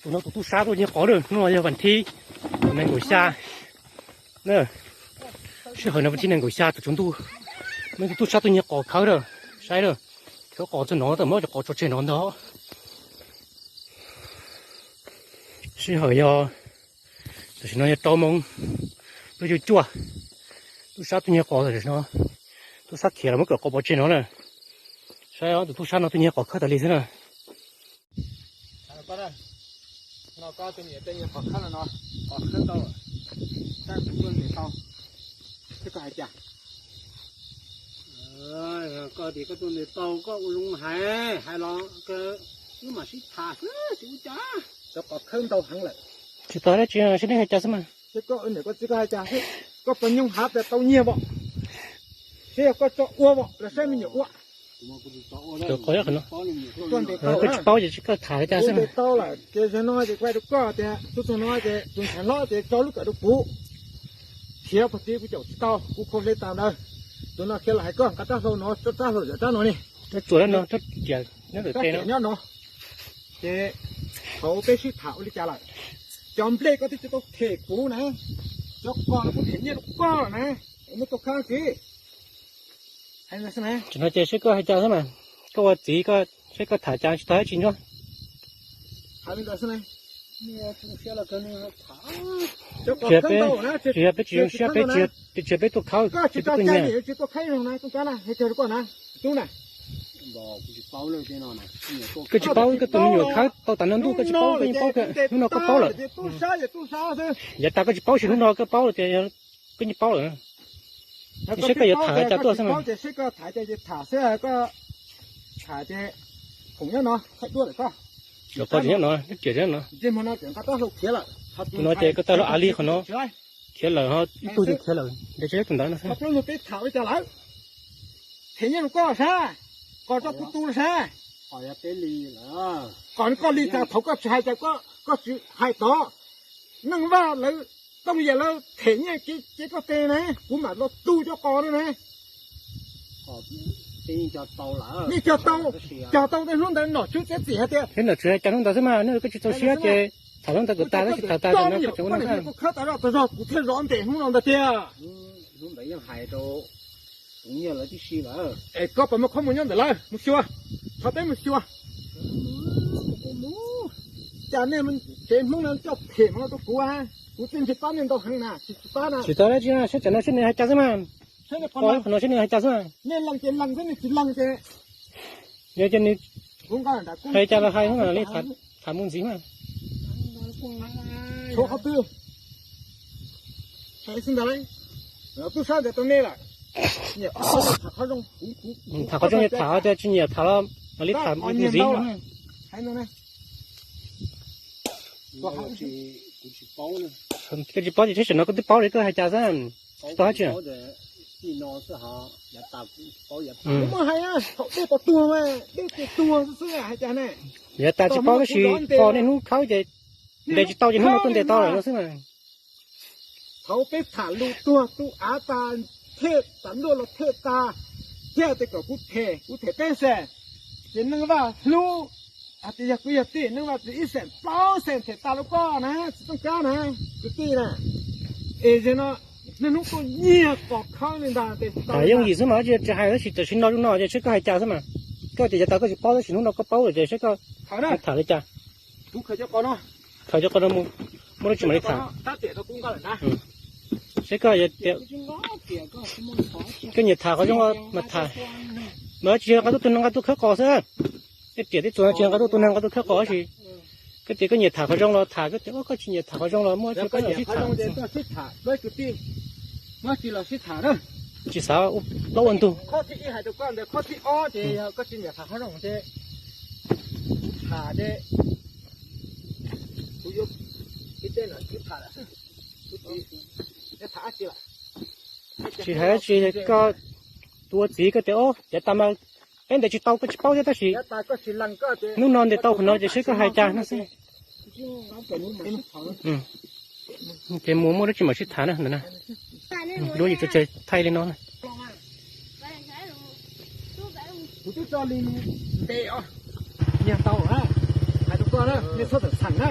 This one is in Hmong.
Tus no tus tub sab tuaj nyiag qos lawm, hnub no yog vas thib nees nkaum xya na. Sij hawm no vas thib nees nkaum xya tawm tsaus ntuj, muaj tus tub sab tuaj nyiag qos khawb lawm. Saib lawm, khawb qos txog no tawm muab cov qos tso tseg no ntag. Sij hawm yog tam sim no yog rau moos lub cuaj cuaj. Tub sab tuaj nyiag qos tam sim no, tub sab khiav los muab cov qos pov tseg no na. Saib tus tub sab no tuaj nyiag qos khawb tas li xwb na. No koj tus niam tej nyuag qos khawb no, qos khawb tau, tab kuv tuaj ntes tau, koj hais cas? Koj tias koj tuaj ntes tau koj ua zoo hais, hais los wb mam sib tham xwb tsis ua cas. Cov qos khawb ntau heev lawm. Tsis tau dab tsi, seb neb hais cas xwb mas. Seb koj ua niam koj txiv koj hais cas xwb, koj puas nyoo hav tias tau nyiag pom, seb yog koj tso ua pom los saib me nyuam ua. Koj tsis paub ces koj tham li cas xwb. Ntes tau lawm ces zaum no ces kuv hais rau koj tias txog no ces tus ntxhais hlob ces tso lub kawm rau kuv, khiav pog txiv kuv caum tsis tau, kuv kho hle tas ntawd. Tus no khiav los hais koj nqa rab hlau no, rab hlau yam rab no ne, rab tsuas no, rab riam nyob no. Ces thaum peb sib tham ua li cas lawm, cov nplej koj twb tsis tau them kuv na, cov qos los kuv them nyiaj rau koj lawm na, es muab tau khawb tsis. Tam no ces seb koj hais cas xwb mas, koj ua txiv koj seb koj tham cas tsis tau dab tsi ntsuab. Tsis yog peb, tsis yog peb tsis zoo siab peb tsis, tsis yog peb tuaj khawb, tsis tuaj nyiag. Koj tsis paub koj tus me nyuam khawb tau tas no ntuj koj tsis paub, koj yeej paub, hnub no koj paub lawm. Yav tas koj tsis paub sis hnub no koj paub lawm tias koj yeej paub lawm. Seb koj yuav tham cas tuaj xwb mas. Cov qos nyob no, neb riam no. Tus no ces koj tau lub av li qhov no, khiav lawm ho ib tug twb khiav lawm ntes tsev tus ntawd no xwb. Them nyiaj rau koj sab, qos rau kuv tu sab. Qos koj li cas thaum koj tsis hais cas koj tsis hais tod. Neej Vaj lawv, Tooj Yas lawv them nyiaj cev koj tes na, kuv mam los tu cov qos no na. Nej cog tau, cog tau tej hnub ntawd nom tswv txiav txim hais tias. Nom tswv hais cas hnub ntawd xwb mas, nej koj tsis txaus siab ces tham hnub ntawd kom tas tab sis tham tas no koj tseem ua no xwb. Kuv thiaj zov ntes hnub no ntawd tiag. Es koj puas muaj qhov muag nyob ntawm lawv mus xyuas, thov peb mus xyuas. Cas nej tsev Hmoob no coj phem mus no rau kuv, kuv twb ntshe pab nej ntau heev na, tsis pab na. Tsis tau dab tsi, saib tsam no seb nws hais cas xwb mas. Qhov no seb nws hais cas xwb mas. Nej lees ces lees xwb, nej tsis lees ces. Yog ces nws hais cas los hais xwb mas, li tham mus ntxiv mas. Tshuav qhov twg hais xwb ntag lauj. Tub sab ntawd tau nej lawm. Tham qhov zoo, tham tsis nyiam tham los mam li tham mus ntxiv. Koj tsis paub ces tsheb tsam no koj twb paub li koj hais cas xwb. Tsis tau dab tsi. Yav tas tsis paub tab sis qos niaj hnub khawb ces ntes tsis tau ces hnub no tuaj ntes tau lawm no xwb mas. Thaum peb tham lus tuag tu av tas, them tas luaj los them tas, thiaj tias kom kuv them, kuv them peb xees, ces Neej Vaj hlub, hais tias yog kwv yog tij, Neej Vaj txiv ib xees plaub xees them tas rau koj na, txiv Tooj Kab na, kwv tij na. Es zaum no niaj hnub tuaj nyiag qos khawb li ntag. Yooj yim xwb mas, tsis hais tab sis tam sim no zoo no ces seb koj hais cas xwb mas. Koj tias yav tas koj tsis paub tab sis hnub no koj paub lawm ces seb koj tham li cas. Khaws cov qos no mus, muaj dab tsi mam li tham. Seb koj, koj nyiam tham qhov zoo los mas tham, mas tsis yog nqa tuaj tus neeg nqa tuaj khawb qos xwb. Tej riam tej txuas no tsis yog nqa tuaj tus neeg nqa tuaj khawb qos tab sis koj tias koj nyiam tham qhov zoo los tham, koj tias koj tsis nyiam tham qhov zoo los muaj dab tsi pab los sib tham. Tsis xav ua plaub ua ntug. Tsis hais dab tsi, koj tus ua txiv koj tias, o, yav tas mas peb ntes tsis tau koj tsis paub thiab tab sis hnub no ntes tau qhov no ces seb koj hais cas no xwb. Ces mus muaj dab tsi mam sib tham na ntawd na. Lub yim tso tseg thaij li no na. Kuv twb tso li ntes os, nyiag tau na, hais rau koj na, nej txhob tawm txheem na.